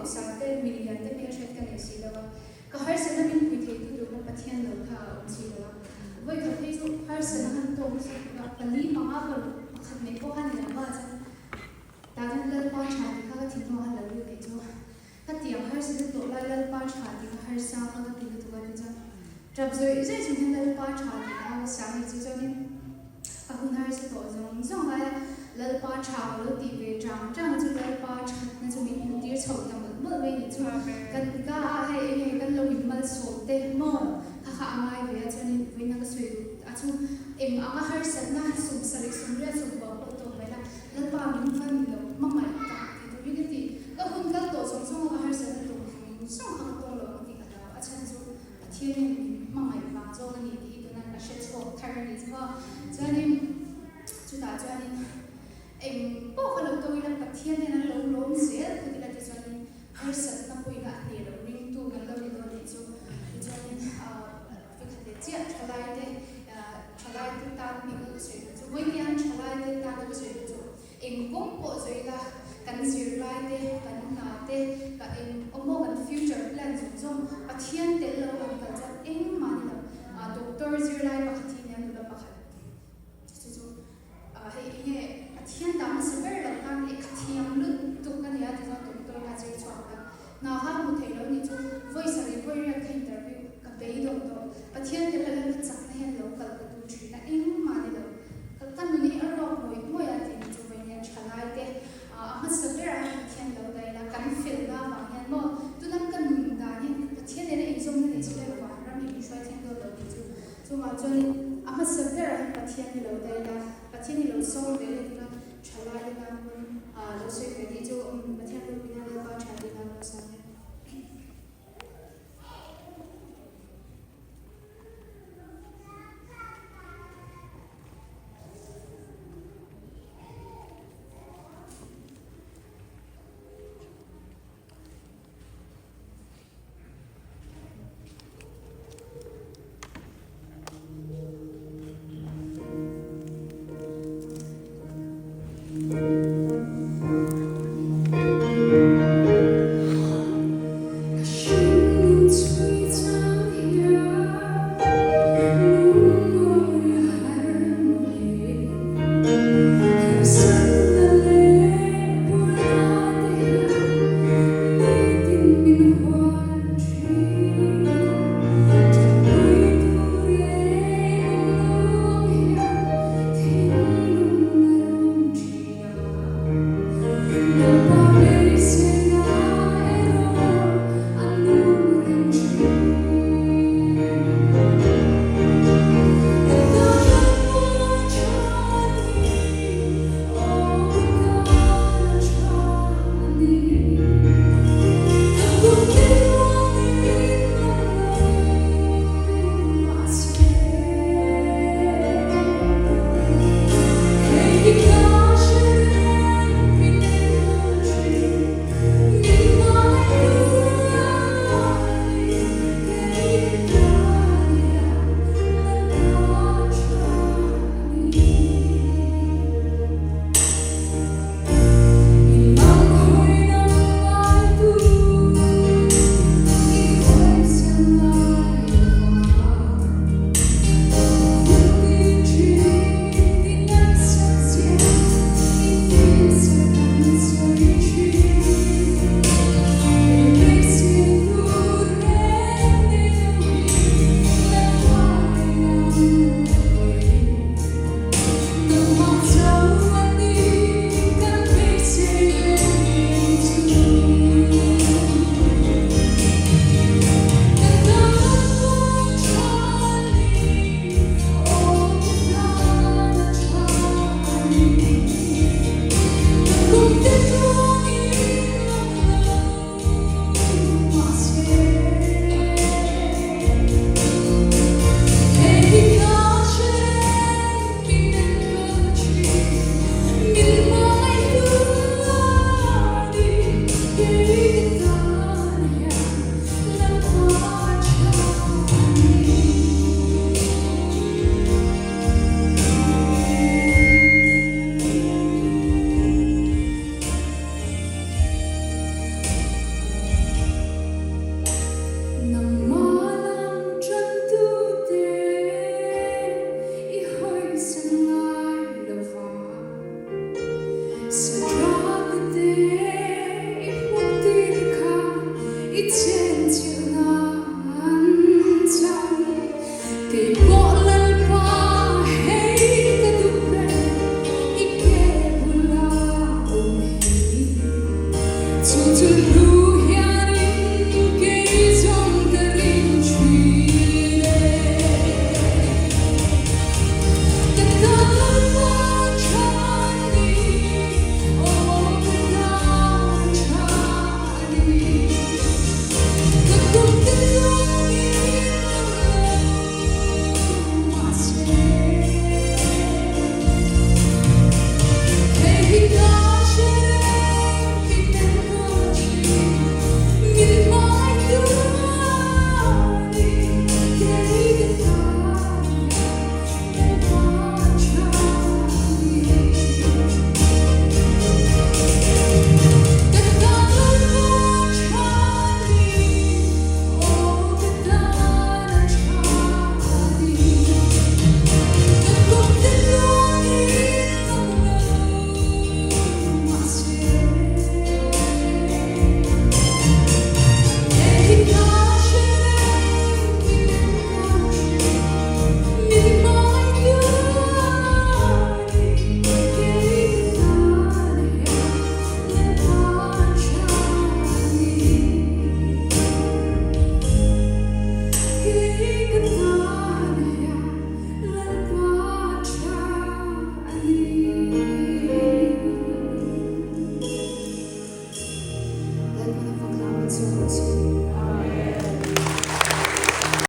hausa te, milian te hmelhriat ka nei si lo a, ka harsatna min pui theitu tur kha Pathian lo kha a awm si lo a. Vawikhat phei chu harsatna han tawk nasa tuk a, pali panga paruk pakhat mai pawh kha ni lo va chuan tah hian Lalpa tha tih kha ka thinlung a han lo lut tih chu ka tiang harsatna tawh lai Lalpa tha tih kha harsa kha ka ti lutuk a ti chuan tap zawih zawih chung hian Lalpa tha tih kha ka siam ni chu chuanin ka hun harsa tawh zawng zawng laia Lalpa tha ka lo tih ve chang chang chu Lalpa thatna chu min hmuh tir chhoh ta mawlh mawlh mai ni chu kan ka a hei eng nge kan lo in malsawm te maw kha kha a ngai ve a chuanin vawiina ka sawi duh a chu eng anga harsatna sawmsarih sawmriat sawmkua pawh tawk mai la Lalpa min van lo hmangaih tak ti turin a ti. Ka hun kal tawh zawng zawng a ka harsatna tur zawng zawng kha ka tawng lo ang tih ka hlau. A chhan chu Pathianin min hmangaih vang zawk a ni tih hi tunah ka hre chhuak thar a nih chu maw. Chuanin chutah chuanin eng pawh ka lo tawng ila Pathian hian an lo lawm zel phawt ila tichuanin harsatna pawhin a hneh loh ringtu kan lo ni dawn tih chu. Tichuanin Vekhat leh chiah thalaite thalaite tan bik a ka sawi duh chu vawiin thalaite tan a ka sawi duh chu eng kawng pawh sawi ila kan zirlaite kan hna te ka eng awmaw kan future plan zawng zawng Pathian tel lo kan kal chuan engmah ni lo doctor zirlai pakhat hi nia nula pakhat chu chu hei enge Pathian dah hmasa ber lo khan lehkha thiam lutuk a nia tichuan doctor kha zir chhuak ta. Hna kha hmu thei lo nih chu vawi sarih vawi riat kha interview ka beidawng tawh. Pathian te lalin ka chakna hian lo kal ka tum thin a, engmah ni lo. Ka ka nun hi a rawk ngawih ngawih a tih chu vawi nia tha lai te a hmasa berah hian Pathian lo daih la, kan felna avang hian maw tuna ka nun dan hi Pathian nena inzawmna nei chu leh vang ram hi min hruai thleng dawn lo tih chu chungah chuanin a hmasa berah hian Pathian hi lo daih la, Pathian hi lo sawm ve le.